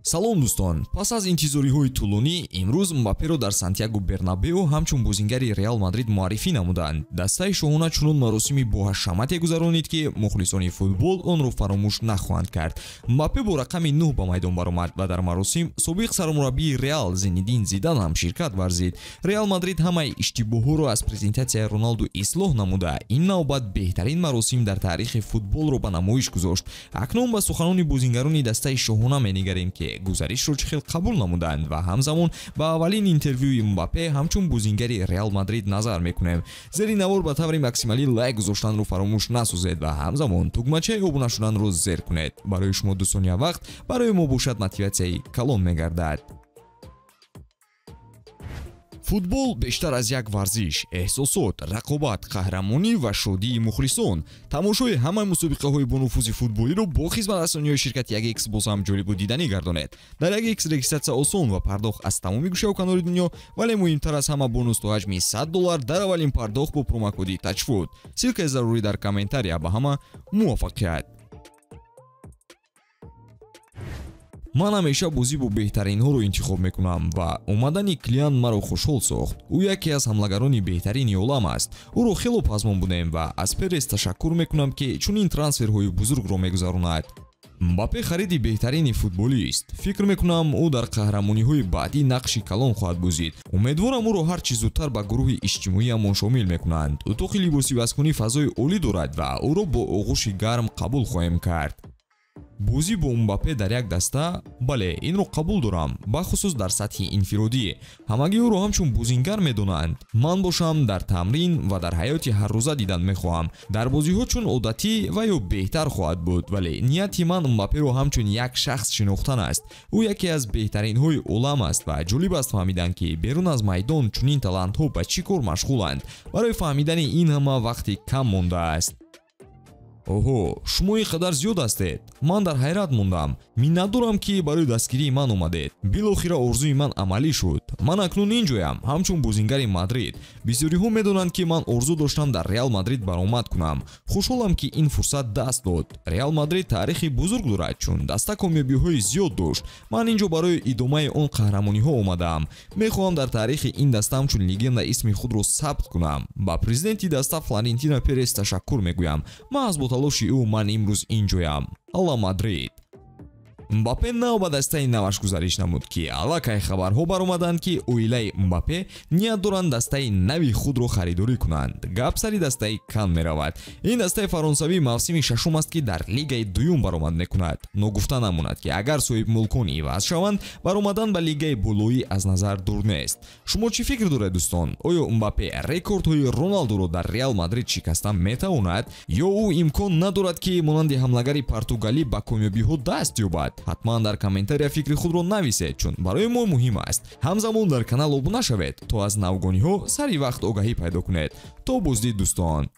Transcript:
Салом дӯстон, пас аз интизориҳои тӯлонӣ имрӯз Мбапперо дар Сантьяго Бернабео ҳамчун бозингари Реал Мадрид муаррифӣ намуданд. Дастаи шоҳона чунон маросими боҳашамате гузаронид, ки мухлисони футбол онро фаромӯш нахоҳанд кард. Мбаппе бо рақами 9 ба майдон баромад ва дар маросим собиқ сармураббии Реал Зинедин Зидан ҳам ширкат варзид. Реал Мадрид ҳамаи иштибоҳҳоро аз презентатсияи Роналду ислоҳ намуда, ин навбат беҳтарин маросим дар таърихи футболро ба намоиш гузошт. Акнун ба суханони бозингарони дастаи шоҳона менигарем, ки гузаришро чӣ хел қабул намуданд ва ҳамзамон ба аввалин интервюи Мбаппе ҳамчун бозингари Реал Мадрид назар мекунем. Зери навор ба таври максималӣ лайк гузоштанро фаромӯш насозед ва ҳамзамон тугмачаи обуна шуданро зер кунед. Барои шумо 2 сония вақт, барои мо бошад мотиватсияи калон мегардад. Футбол бештар аз як варзиш, эҳсосот, рақобат, қаҳрамонӣ ва шодии мухлисон. Тамошои ҳамаи мусобиқаҳои бонуфузи футболиро бо хизматрасониҳои ширкати 1x боз ҳам ҷолибу диданӣ гардонед. Дар 1x регистратсия осон ва пардохт аз тамоми гӯшаву канори дунё, вале муҳимтар аз ҳама бонус то ҳаҷми $100 дар аввалин пардохт бо промокоди TAJFOOT. Ссылкаи зарурӣ дар комментария. Ба ҳама муваффақият! Ман ҳамеша бозӣ бо беҳтаринҳоро интихоб мекунам ва омадани Килиан маро хушҳол сохт. Ӯ яке аз ҳамлагарони беҳтарини олам аст. Ӯро хело пазмон будем ва аз Перес ташаккур мекунам, ки чунин трансферҳои бузургро мегузаронад. Мбаппе хариди беҳтарини футболист. Фикр мекунам, ӯ дар қаҳрамониҳои баъдӣ нақши калон хоҳад бозид. Умедворам, ӯро ҳар чӣ зудтар ба гурӯҳи иҷтимоиамон шомил мекунанд. Утоқи либосивазкунӣ фазои олӣ дорад ва ӯро бо оғӯши гарм қабул хоҳем кард. Бозӣ бо Мбаппе дар як даста? Бале, инро қабул дорам, бахусус дар сатҳи инфиродӣ. Ҳамагӣ ӯро ҳамчун бозингар медонанд. Ман бошам дар тамрин ва дар ҳаёти ҳаррӯза дидан мехоҳам. Дар бозиҳо чун одатӣ ва ё беҳтар хоҳад буд, вале нияти ман Мбапперо ҳамчун як шахс шинохтан аст. Ӯ яке аз беҳтаринҳои олам аст ва ҷолиб аст фаҳмидан, ки берун аз майдон чунин талантҳо ба чӣ кор машғуланд. Барои фаҳмидани ин ҳама вақти кам мондааст. Оҳо, шумо ин қадар зиёд ҳастед. Ман дар ҳайрат мондам. Миннатдорам, ки барои дастгирии ман омадед. Билохира орзуи ман амалӣ шуд. Ман акнун инҷоям, ҳамчун бозингари Мадрид. Бисёриҳо медонанд, ки ман орзу доштам дар Реал Мадрид баромад кунам. Хушҳолам, ки ин фурсат даст дод. Реал Мадрид таърихи бузург дорад, чун даста комёбиҳои зиёд дошт. Ман инҷо барои идомаи он қаҳрамониҳо омадаам. Мехоҳам дар таърихи ин даста ҳамчун легенда исми худро сабт кунам. Ба президенти даста Флорентино Перес ташаккур мегӯям. Маҳз бо талоши ӯ ман имрӯз инҷоям. Алла Мадрид! Мбаппе нав ба дастаи наваш гузариш намуд, ки аллакай хабарҳо баромаданд, ки оилаи Мбаппе ният доранд дастаи нави худро харидорӣ кунанд. Гап сари дастаи Кан меравад. Ин дастаи фаронсавӣ мавсими шашум аст, ки дар лигаи дуюм баромад мекунад. Ногуфта намонад, ки агар соҳибмулкон иваз шаванд, баромадан ба лигаи болоӣ аз назар дур нест. Шумо чӣ фикр доред, дӯстон? Оё Мбаппе рекордҳои Роналдуро дар Реал Мадрид шикаста метавонад, ё ӯ имкон надорад, ки монанди ҳамлагари португалӣ ба комёбиҳо даст ёбад? Ҳатман дар комментария фикри худро нависед, чун барои мо муҳим аст. Ҳамзамон дар канал обуна шавед, то аз навгониҳо сари вақт огаҳӣ пайдо кунед. То боздид, дӯстон!